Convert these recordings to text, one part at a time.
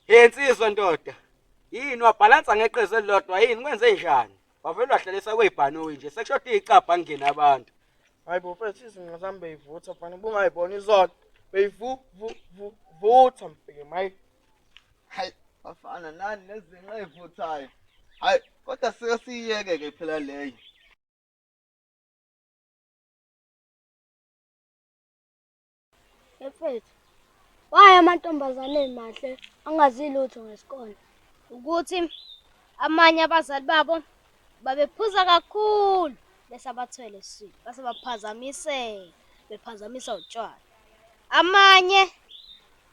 Hey nsizwa ndoda. Yini wabhalansa ngeqezu elilodwa yini kwenze njani? Wavele wahlalisa kwezibhanoyi nje sekushoda icabha kungena abantu. Hayi bo mfethu izinqa zami beyivutha mfana ubungayibona izolo. Beyivu vu vu vutha mbheke mayi. Hayi bafana nani nezinqa ey'vuthayo. Hayi kodwa sike siyiyeke ke phela leyo. Mfethu, why amantombazane emahle angazi lutho ngesikole? Ukuthi amanye abazali babo babephuza kakhulu bese abathwele esiswini, base baphazamiseka, bephazamisa utshwala. Amanye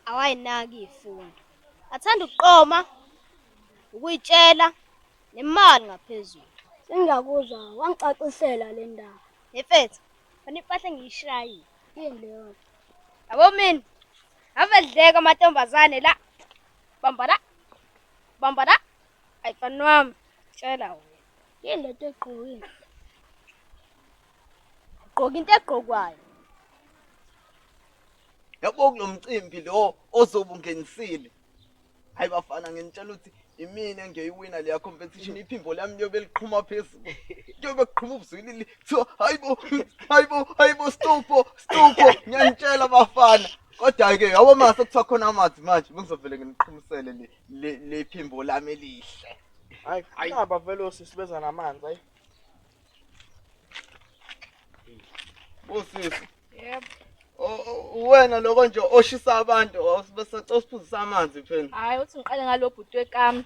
awayinaki iy'fundo, athanda ukuqoma, ukuy'tshela nemali ngaphezulu. Sengiyakuzwa, wangicacisela le ndaba. Mfethu, khona impahla engiyishayile. Yini leyo nto? Yabo mina, ave dleka amantombazane la. Bamba la. Bamba la. Ayi mfana wami, tshela wena. Yini lento egqokile? Gqoka into egqokwayo. Yabo kulo mcimbi lo ozobe ungenisile. Hayi bafana nginitshela ukuthi imina engiyoyiwina leya competition iphimbo lami liyobe liqhuma phezulu. Kuyobe kuqhuma ubuzwilili kuthiwa hayibo hayibo hayibo stupho stupho ngiyanitshela bafana. Kodwa ke yabo mase kuthiwa khona amanzi manje bengizovele nginiqhumisele le le phimbo lami elihle. Hayi naba vele osisi beza namanzi hayi. Bosisi. Yebo. Uwena lokho nje oshisa abantu bese usiphuzisa amanzi phela. Hayi uthi ngiqale ngalo bhuti wekami.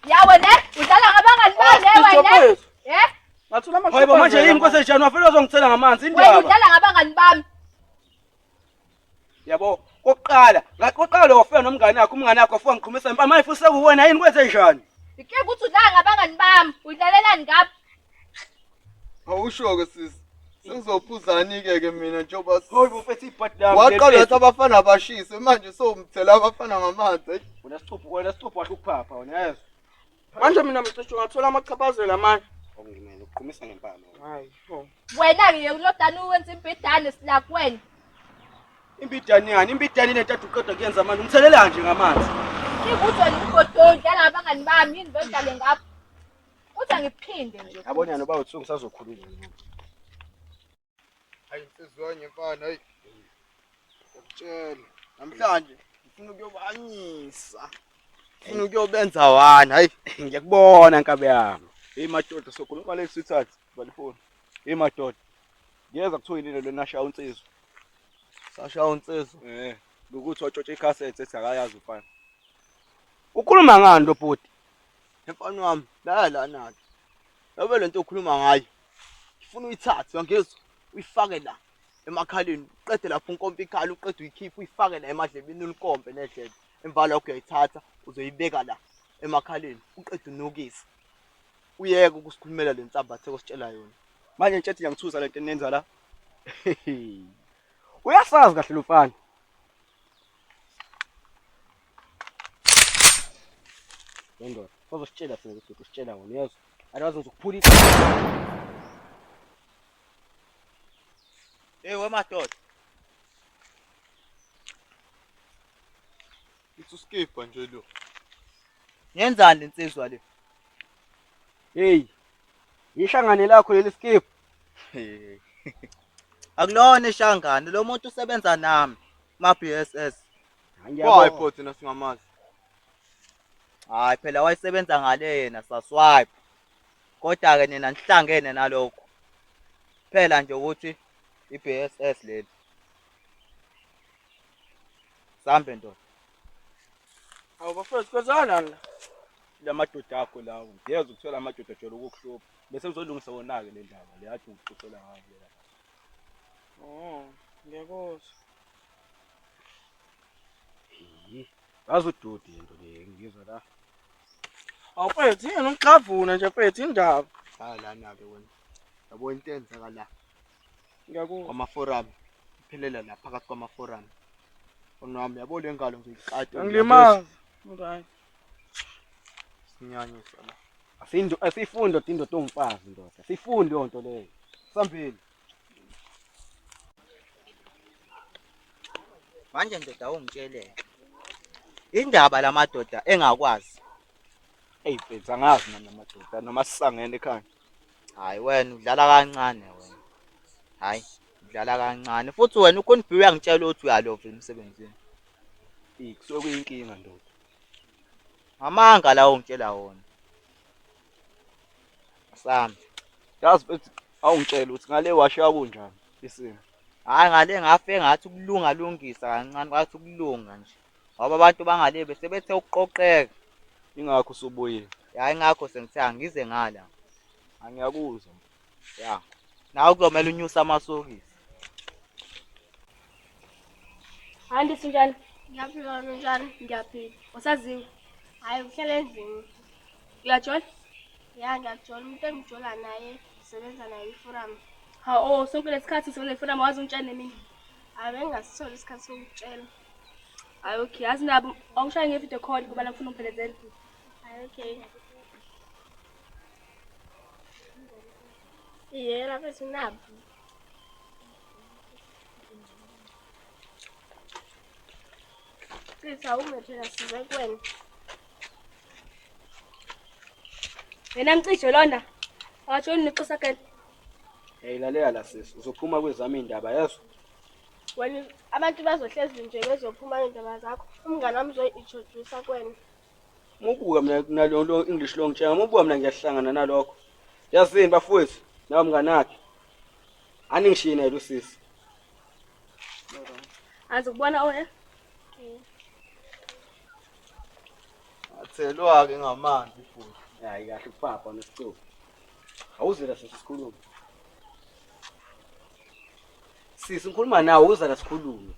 Ya wena udlala ngabangani bami wena. Eh? Ngathula Hayibo manje yini amachaphaza. nkosi njani wafela uzongithela ngamanzi Wena indaba. udlala ngabangani bami. Yabo kokuqala, kokuqala wafika nomngane wakho, umngane wakho wafika ngiqhumisa impama manje futhi sekuwena yini kwenze njani? Ngike ukuthi udlala ngabangani bami. Udlalelani ngami? Awusho-ke sisi. Sengizophuzani-ke ke mina njengoba Hayi bo mfethu ibhadi lami. waqala wathi abafana bashise manje sowumthela abafana ngamanzi. Eish. Wena sicuphu, wena sicuphu wahle ukuphapha wena yezwa. Manje mina mcisho ngathola amachaphazela manje. Okungimele ukuqhumisa ngempama. Hayi ho. Wena ke ulodana uwenza imbidane silak wena. Imbidane yani, imbidane lento ade uqeda kuyenza manje umthelela nje ngamanzi. Ngikuthi wena ugodo udlala ngabangani bami yini bedlale ngapha. Uthi angiphinde nje. Yabona noba uthi ngisazokhuluma. Hayi insizwa mfana hayi. Ngiyakutshela namhlanje ngifuna ukuyobanyisa. Ngifuna ukuyobenza wani hayi. Ngiyakubona nkabe yami. Hey madoda sokhuluma le sweetheart balifoni. Hey madoda. Ngiyeza kuthiwa yini lona shaya unsizwa. Sashaya unsizwa. Eh, ngokuthi watshotsha ikhasethe ethi akayazi umfana. Ukhuluma ngani lo bhuti? Mfana wami la lana ke. Yabe lento okhuluma ngayo. Ngifuna uyithathe uyangizwa uyifake la emakhaleni uqede lapho unkompe ikhala uqede uyikhiphe uyifake la emadlebeni ulikompe nedlebe. Emva lokho uyayithatha uzoyibeka la emakhaleni uqede unukise. Uyeke ukusikhulumela le nsambatheko ositshela yona. Manje ntshethi ngiyangithusa lento enenza la. Uyasazi kahle lo mfana. Lendoda, bazositshela thina ukuthi usitshela wona uyezwa. Otherwise ngizokuphula i Hey wemadoda. Ithi uskipha nje lo. Yenzani lensizwa le? Hey. Ishangane lakho leli skip. Akulona ishangane lo muntu usebenza nami ma BSS. Why pho thina singamazi? Hayi phela wayesebenza ngale yena saswipe. Kodwa ke nina nihlangene nalokho. Phela nje ukuthi iBSS leli. Sambe ndoda. Hawu bafethu kwenzakalani la? La madoda akho lawo. Ngiyezwa ukuthola amadoda ajwayele ukukuhlupha. Bese ngizolungisa wona-ke le ndaba le ade ngikuxoxela ngayo le. Oh, ngiyakuzwa. Hey, yazi udodi lento le ngizwa la. Hawu mfethu yini umxavuna nje mfethu indaba. Hayi lana ke wena. Yabo into eyenzeka la Ngiyakuzwa. kwama-forum. Iphelela la phakathi kwama-forum. Mfana wami yabo le ngalo ngizoyiqada. Angilimazi. Right. Sinyanyisa la. Asindo asifundo indoda ongumfazi ndoda. Sifundi leyo nto leyo. Sambili. Manje ndoda ungitsheleke. Indaba lamadoda engakwazi. Eyi mfethu angazi nami lamadoda noma sisangene ekhaya. Hayi wena udlala kancane wena. Hayi udlala kancane futhi wena ukhona uyangitshela ukuthi uyalova emsebenzini. Eyi kusuke kuyinkinga ndoda. Amanga lawo ongitshela wona. Sami. Yazi mfethu awungitshela ukuthi ngale washiya kunjani isimo. Hhayi ngale ngafe ngathi ukulunga lungisa kancane kwathi ukulunga nje. Ngoba abantu bangale bese bethe ukuqoqeka. Ingakho usubuyile. Ya ingakho sengithe angize ngala. Angiyakuzwa. Ya. Nawe kuzomele unyuse amasokisi. Andisi unjani? Ngiyaphila wena unjani? Ngiyaphila. Usaziwe? Hhayi uhlala endlini. Uyajola? Ya ngiyajola umuntu engijola naye ngisebenza naye iforum. Ha oh sonke lesikhathi usebenza iforum wazi ungitshele mina. Hhayi bengingasitholi isikhathi sokukutshela. Hayi okay, yazi nabo awushaye nge-video call ngoba ngifuna ungiphelezele. Hhayi okay. Yena mfethu nabo. Chitha ume phela size kuwena. Wena mcijo lona. Akajoli nexisakele. Hey lalela la sisi, uzophuma kwezami indaba yezwa. Wena abantu bazohlezi nje bezophuma ngendaba zakho. Umngane wami uzoyi-introduce kuwena. Mubuka mina nalo lo English lo ngitshela, mubuka mina ngiyahlangana nalokho. Yazini bafowethu, nawe mnganakhe. Aningishiyi naye lo sisi. Anzi kubona ohe. Athelwa-ke ngamanzi futhi. Hayi kahle ukupapa nesicubu. Awuze la sisi sikhulume. Sisi ngikhuluma nawe uza la sikhulume.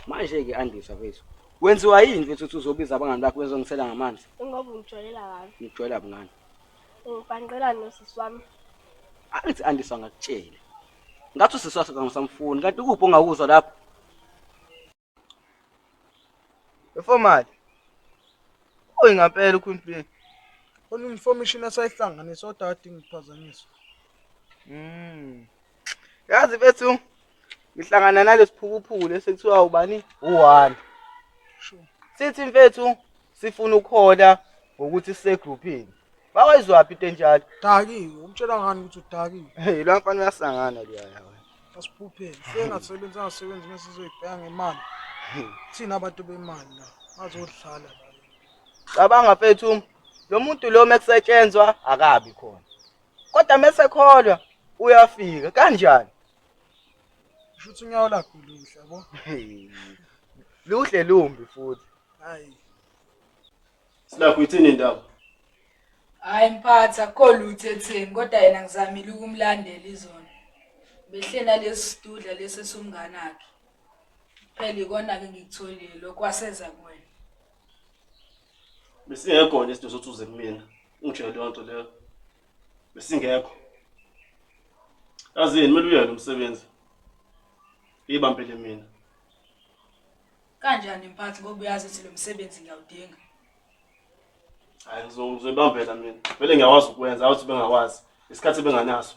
Manje ke Andiswa mfethu. Wenziwa yini mfethu ukuthi uzobiza abangani bakho bezongisela ngamanzi? Ngoba ungijolela kabi. Ngikujwayela bungani. Ungibhanqela nosisi wami. Angithi Andiswa ngakutshela. Ngathi usisi wakho kangisamfuni kanti ukuphi ongakuzwa lapho? Efomali. Oyi ngampela uQueen B. Khona information esayihlanganisa kodwa kade ngiphazanyiswa. Yazi mfethu ngihlangana nalesiphukuphuku lesi kuthiwa ubani? U1. Sure. Sithi mfethu sifuna ukuhola ngokuthi sisegroupini. Bawayizwaphi into enjalo? Dakiwe, umtshela ngani ukuthi udakiwe? Hey, lo mfana uyasangana loya wena. Asiphupheni. Sengasebenzi angasebenzi mase sizoyibheka ngemali. Thina abantu bemali la. Bazodlala la. Cabanga mfethu lo muntu lo mekusetshenzwa akabi khona. Kodwa mesekholwa uyafika kanjani? Kusho ukuthi unyawo lakho luhle yabo. Hey, Luhle lumbi futhi. Hayi. Silakho ithini indaba? Hhayi mphathi akukho lutho etheni kodwa yena ngizamile ukumlandela izolo. Behle nalesi sidudla lesi esumngane akhe. Phela ikona-ke engikutholile lokhu waseza kuwena. Besingekho nje isidingo sokuthi uze kumina. Ungitshele leyo nto leyo. Besingekho. Yazini kumele uyeke umsebenzi. Ibambele mina. Kanjani mphathi ngoba uyazi ukuthi lo msebenzi ngiyawudinga. Hayi ngizoyibambela mina. Vele ngiyakwazi ukwenza, awuthi bengawazi. Isikhathi benganaso.